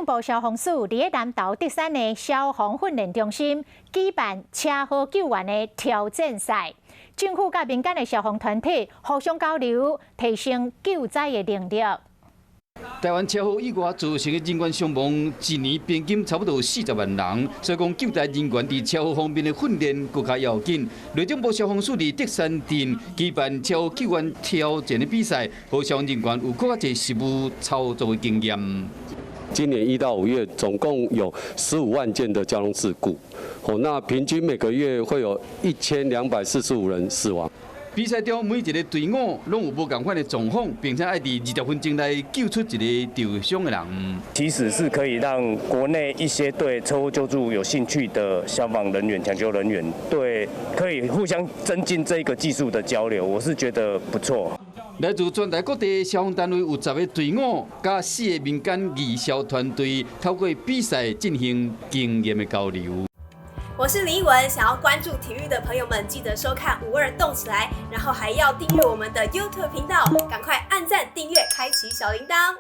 部消防署佇咧南投竹山的消防訓練中心舉辦車禍救援的挑戰賽，政府佮民間的消防團體互相交流，提升救災的能力。台灣車禍意外造成的人員傷亡，一年平均差不多40萬人，所以講救災人員佇車禍方面的訓練閣較要緊。內政部消防署佇竹山鎮舉辦車禍救援挑戰的比賽，予消防人員有閣較濟實務操作的經驗。今年1到5月，總共有15萬件的交通事故，哦，那平均每個月會有1245人死亡。比賽中，每一个隊伍攏有無仝款的狀況，並且愛佇20分鐘內救出一个受傷的人。其實是可以讓國內一些對車禍救助有興趣的消防人員、搶救人員，對可以互相增進這個技術的交流，我是覺得不錯。來自全台各地消防單位有10個隊伍，佮四个民間義消團隊，透過比賽進行經驗的交流。我是李文，想要關注體育的朋友們，記得收看五二動起來，然後還要訂閱我們的 YouTube 頻道，趕快按讚、訂閱、開啟小鈴鐺。